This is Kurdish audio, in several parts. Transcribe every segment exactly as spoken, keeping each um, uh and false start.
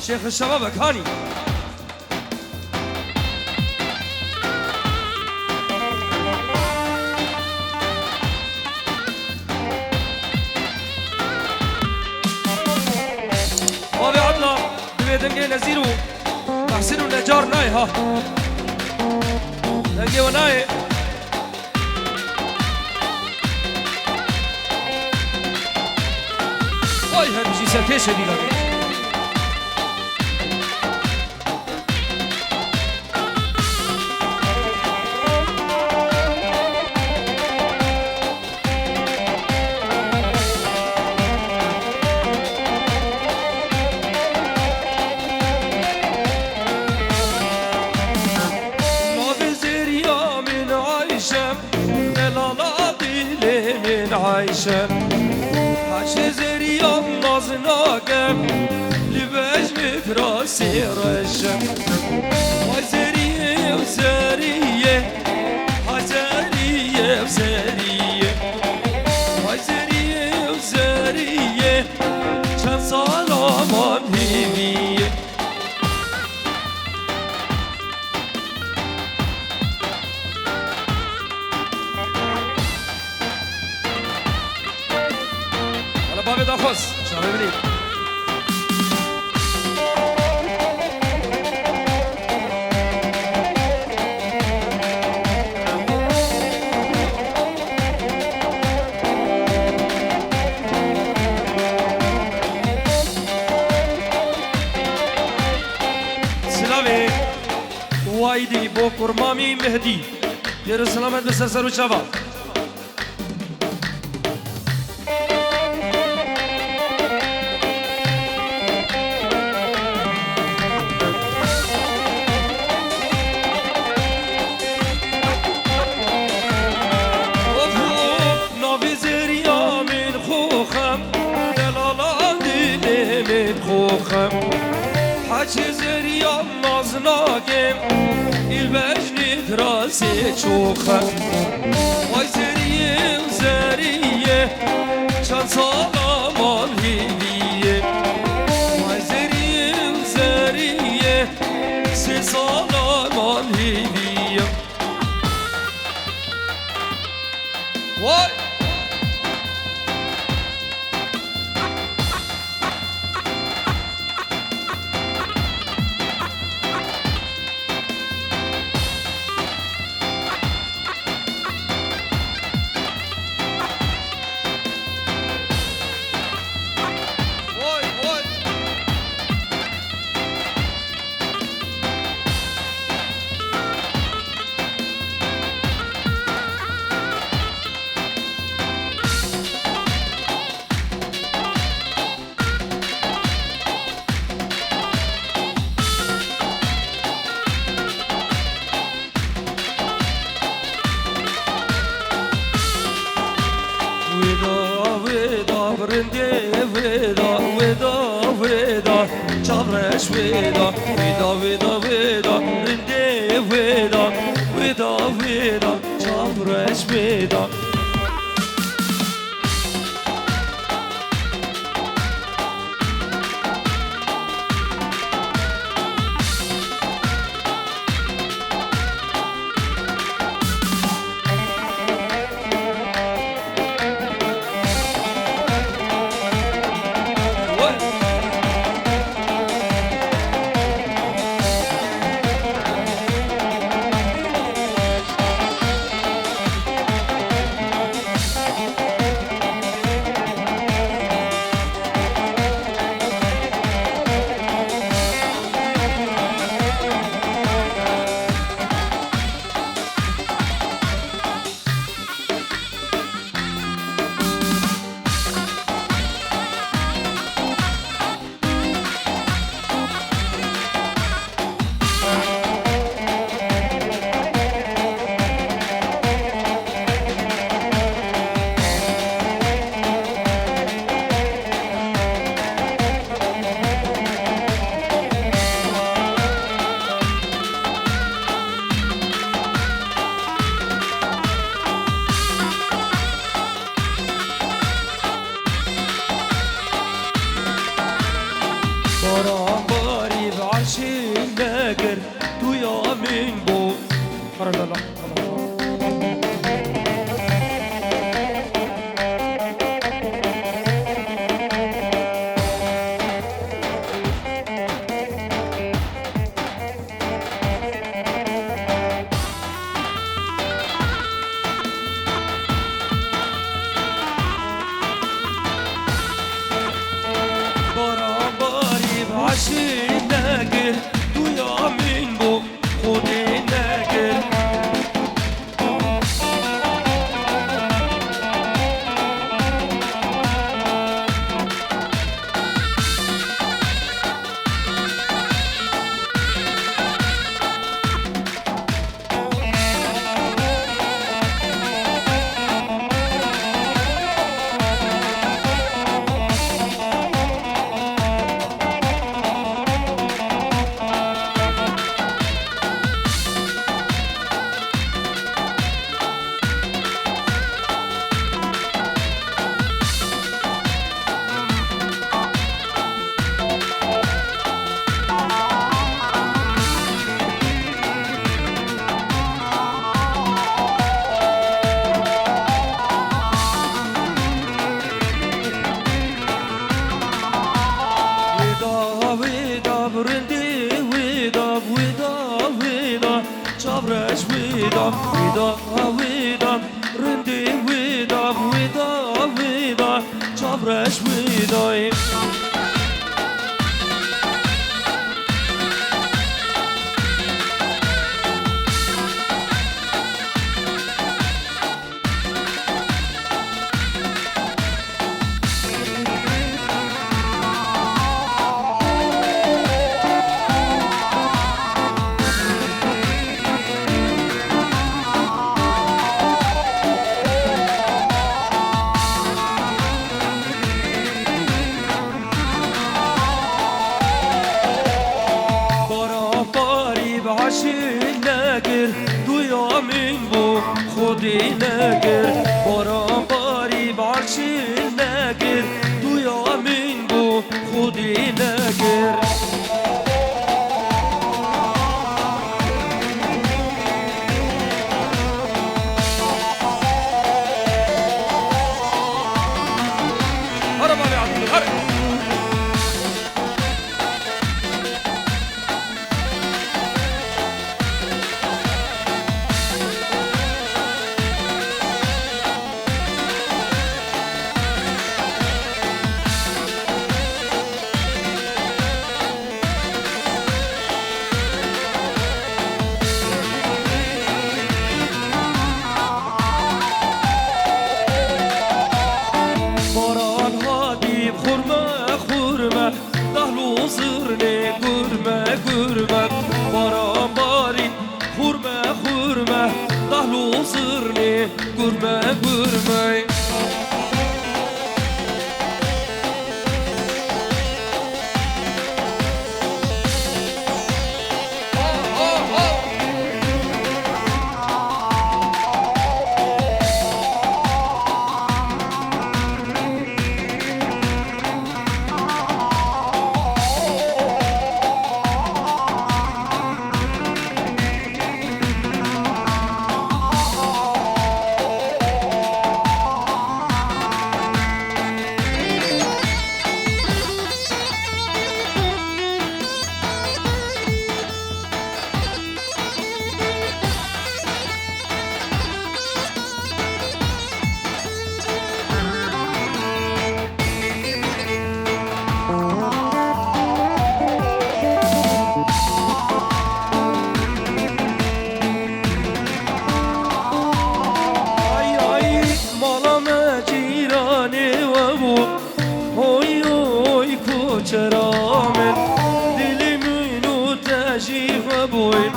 Şêx Şebabek hanî. Bavê Adla, divê dengê Nezîr û Mehsîn û Necar nayê ha. Dengê we nayê. Vay her bijî serkêşê bî gavê. Navê zêriya min Ayşe, delala dilê min Ayşe. Haşê zêriya naz nake, li bejnê firasê reşe. Vay zêriyê, zêriyê, ha zêriyê, zêriyê. Vay zêriyê, zêriyê, çend sala man hêviyê. Hala bavê daxwaz, çavê min ê. Silavê. Waydî bo kurmamî Mehdî. Xêr û selamet bi ser ser û çava. Of, of, navê zêriya min xoxem, delala dilê min xoxem. Hecî zêriya naz nake, îl bejnî firasê çoxe. Vay zeriyê, zeriyê, çend sala man hêviyê. Vay zeriyê, zeriyê, sê sala man hêviyê. Vay! Vay, vay. Wêda, wêda, rindê wêda, wêda, wêda, çavreş wêda, wêda, wêda, wêda, rindê wêda, wêda, wêda, çavreş wêda. Baran barî eşî nekir, duya min bû Xwedê nekir. Wêda, wêda, rindî, wêda, wêda, wêda, çavreş, wêda, wêda, wêda, rindî, wêda, wêda, wêda, çavreş, wêda. Baran barî bi eşî nekir, duya min bû Xwedê nekir. Baran barî bi eşî nekir, duya min bû Xwedê nekir. Here bavê Abdulê, here. Baran hatî xurme xurme, dahlo zirnê gurme gurme. Baran barî xurme xurme, dahlo zirnê gurme gurme. Ay, ay, mala me cîranê we bû. Hoy, hoy, koçera min, dilî min û te jî we bûyî,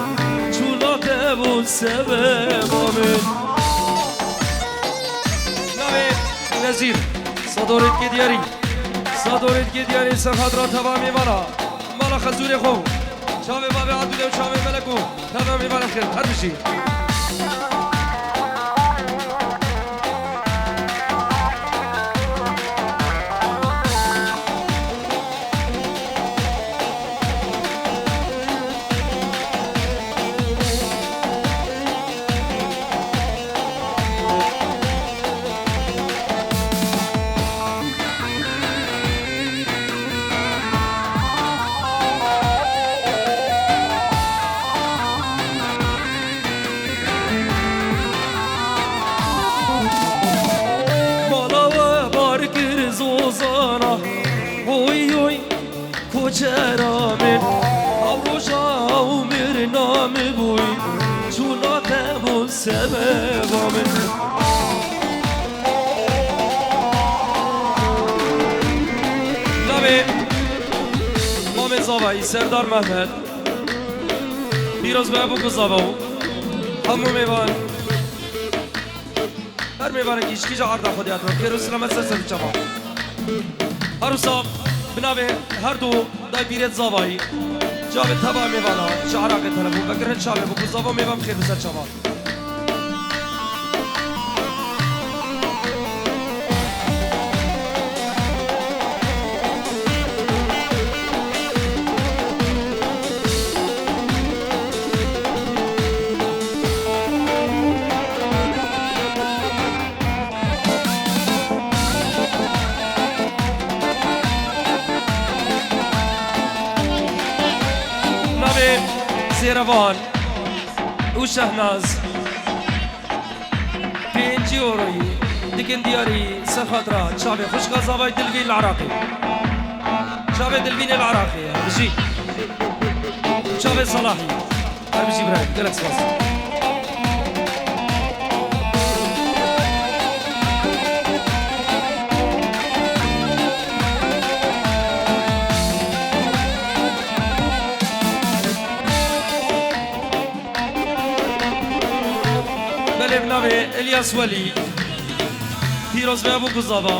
çûna te bû sebeba min. Navê Nezîr, Sadorêtkê Diyarî, Sadorêtkê Diyarî, Serhat ra teva mêvana, mala xezûrê xwe, çavê bavê Abdulê û çavê Melek û teva mêvana xêr, her bijî. Koçera min, ew roja ew mirina min bûyî, çûna te bû sebeba min. Navê Mamê Zavayî, Serdar Mehmet. Pîroz be bûk û zava û hemû mêvan. Her mêvanekî ji kîja erda xwe dihat be, xêr û selamet ser ser û çava. Her wisa bi navê her du daypîrêt Zavayî, çavê teva mêvana, ji Iraqê telefon vekirin, çavê bûk û zava mêvan xêr bi ser çava. Navê Zêrevan û Şehnaz. Pêncî euroyî dikin diyarî ser xatira çavê xwişka Zavayî Dilvîn li Iraqê. Çavê Dilvînê li Iraqê, bijî. Çavê Salahî. Her bijî birayê, gelek spas. Belê bi navê Ilyas Welî, pîroz be bûk û zava.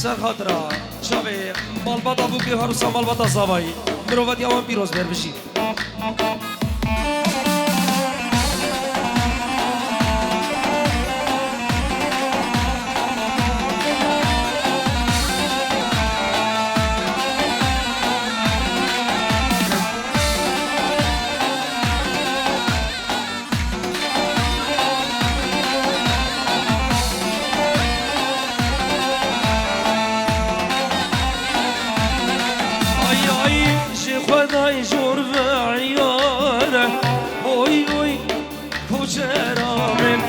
Ser xatira çavê malbata bûkê, her wisa malbata Zavayî. Mirovatiya wan pîroz be, bijî. Ay, ay, ji Xwedayê jor ve eyare. Oy, oy, koçera min,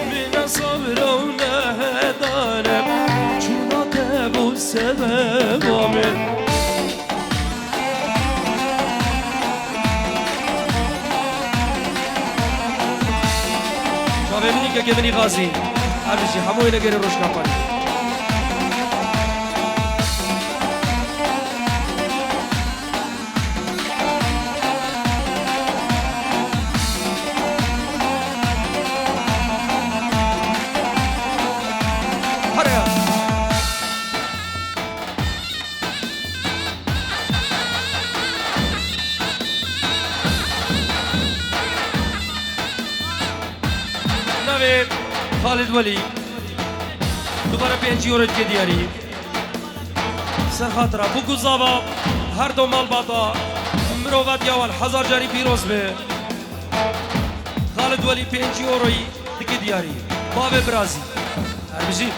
min ne sabr û ne hedare. Çûna te bû sebeba min. Çavê min î kekê min î Xazî. Her bijî hemû wê negerê rojka xwe. Here ya. Navê Xalid Welî. Dubare pêncî euro dike diyarî. Ser xatira bûk û zava her du malbata, mirovatiya wan hezar carî pîroz be. Xalid Welî pêncî euroyî dike diyarî. Bavê birazî. Her bijî.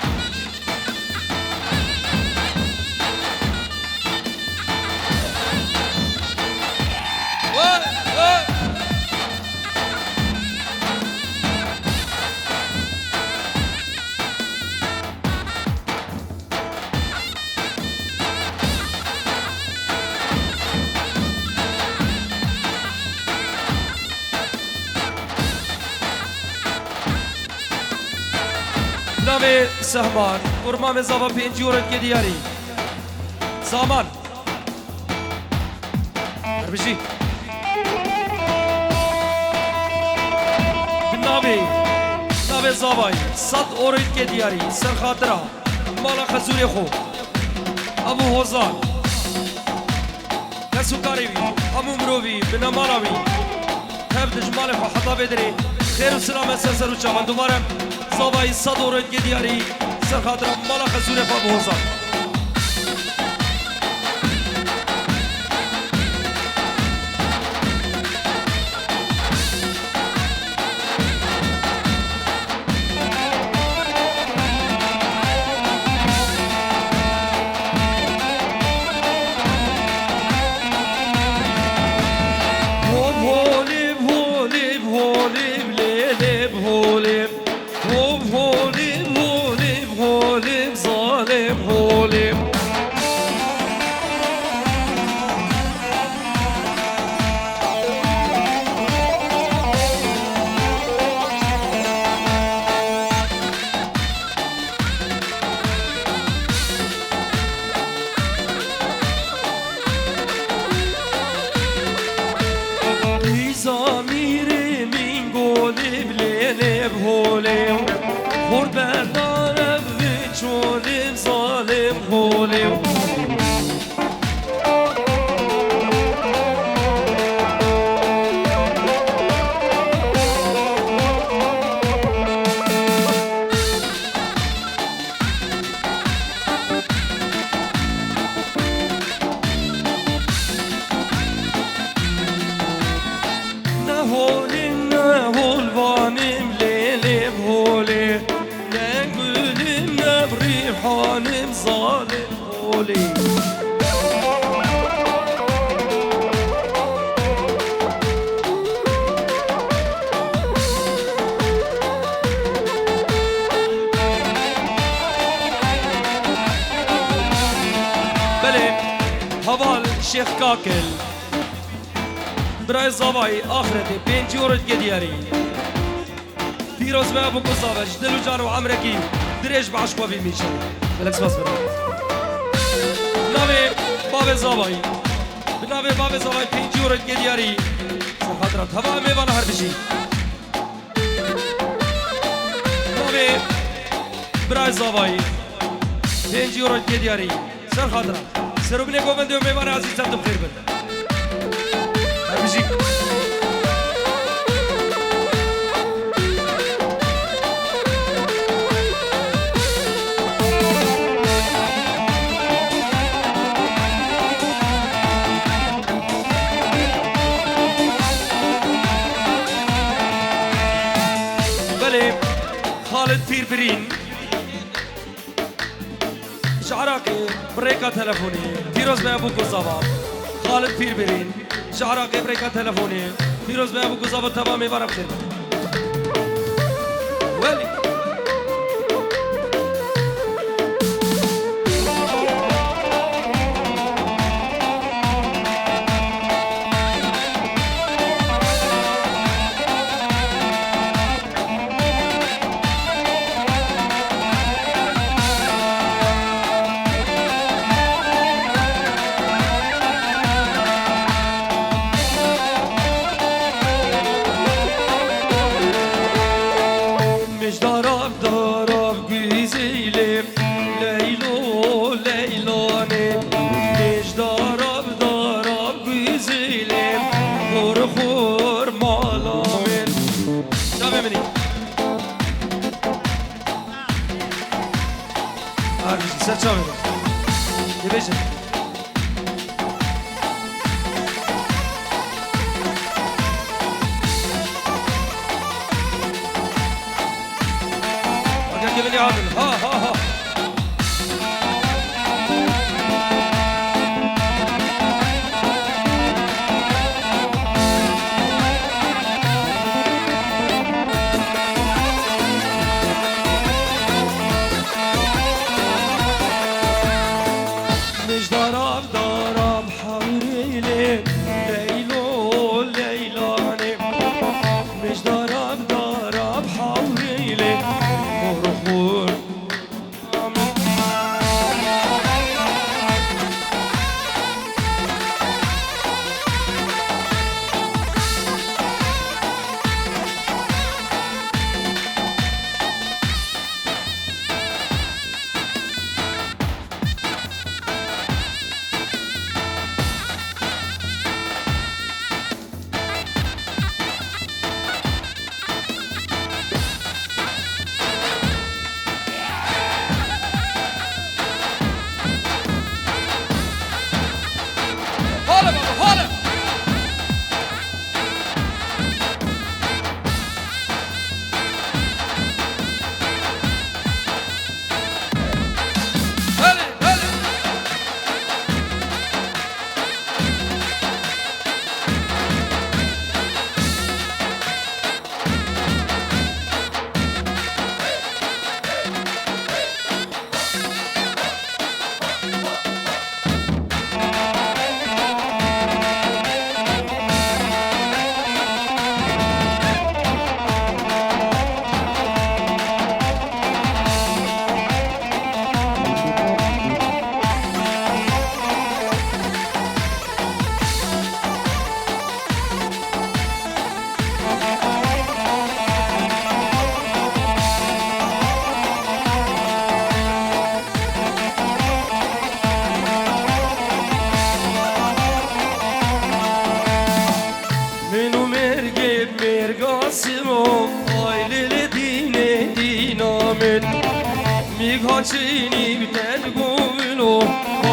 Navê Sehman, kurmamê zava pêncî euro dike diyarî. Saman. Her bijî. Bi navê, navê zavayî sed euro dike diyarî, ser xatira mala xezûrê xwe. Ebû Hozan. Kes û karê wî, hemû mirovî, binamala wî, tev di ji malê xwe heta vê dirê xêr û silamet ser ser û çavan. Dubare zavayî sed euro dike diyarî, ser xatira mala xezûrê xwe Ebû Hozan. Hop holib, holib, holib, leleb, holib. Hop holib, holib, holib, zalem, holib. Heval Şêx Kakil. Birayê Zavayî, Axretê, pêncî euro dike diyarî. Pîroz be Ebû Kuzava, ji dil û can û emrekî dirêj bi eşq we bî mîşe. Gelek spas bira. Navê bavê Zavayî. Bi navê bavê Zavayî pêncî euro dike diyarî. Ser xatira teva mêvana her bijî. Navê birayê Zavayî. Pêncî euro dike diyarî. Ser xatira. Serûbinê govendê û mêvanê ezîz, ser tu bi xêr bin. Her bijî. Belê, Xalid Pîrbirîn. Ji Iraqê bi rêka telefonê. Pîroz be Ebû Kuzava. Xalid Pîrbirîn. Ji Iraqê bi rêka telefonê. Pîroz be Ebû Kuzava, teva mêvana bi xêr be. Welî. Mijdarab darab güzîlê, Leylo Leylanê. Mijdarab darab güzîlê, xur xur malamên. Çavê min î. Her bijî, ser çavê min. Dibêjin. Agah kevin ya Adil. Ha, ha, ha. Mijdarab darab hewrêlê, Leylo Leylanê. Mijdarab darab hewrêlê, xur xur. Hale baba, hale! Hale, hale! Min û mêrgê mêrga siro, aylê li dînê dîna min. Mîg ha çînî bi tengo wilo,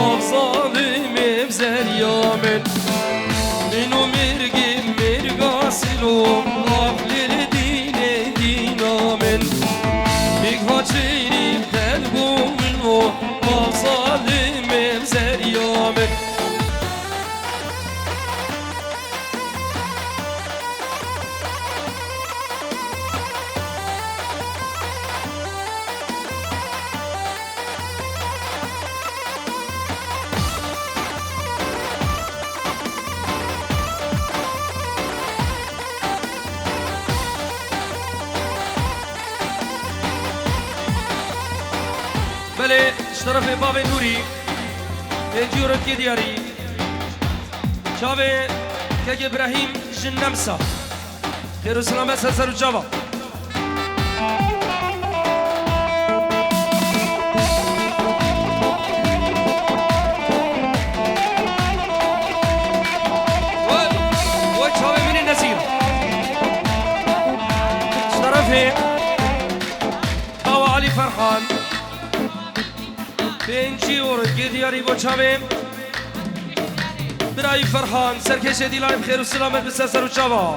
av zalimê bi zeriya min. Min û mêrgê mêrga siro, av lê li dînê dîna min. Mîg ha çînî bi tengo wilo, av zalimê bi zeriya min. Ji terefê bavê Nûrî, pêncî euro diyarî. Çavê kek Îbrahîm ji Nemsa. Xêr û selamet ser ser û çava. Wê, wê çavê min ê nezîr. Ji terefê bawa Alî Ferhan. Pêncî euro diyarî bo çavê. Birayî Ferhan, serkêşê dîlanê bi xêr û selamet bi ser ser û çava.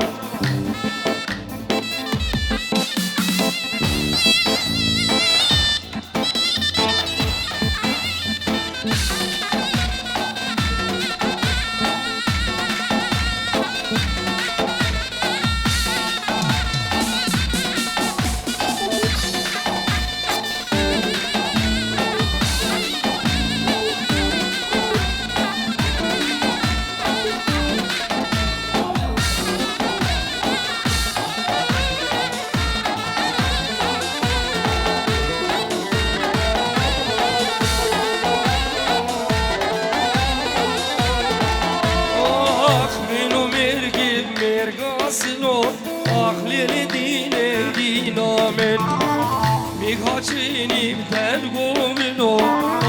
Ax min û mêrgî mêrga silo, ax lêlê dînê dîna min. Mîg haçînî bi telgo min o,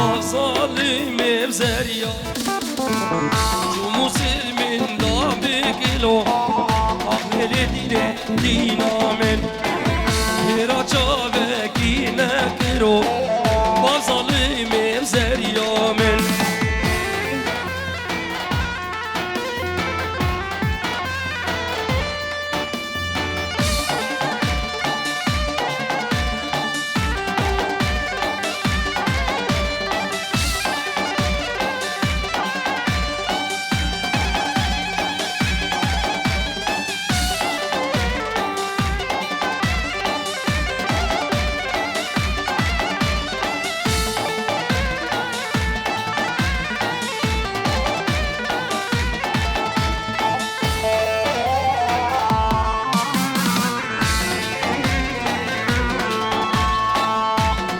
ax zalimê bi zerya. Çû Muslim min da bi gilo, ax lêlê dînê dîna min. Hêra çavekî nekiro, bav zalimê bi zerya min.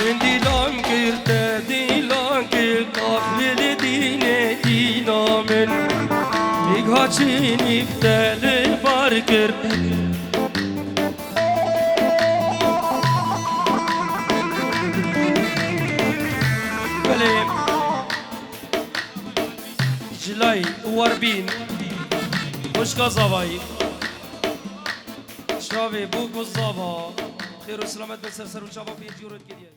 Min dîlan kir, te dîlan kir, tahlîlê dînê dîna min. Mîg haçînî te li bar kir. Belê. Jilay Warbîn, xwişka Zavayî. Çavê bûk û zava. Xêr û selamet be ser ser û çava pêncî euro dikê diyarî.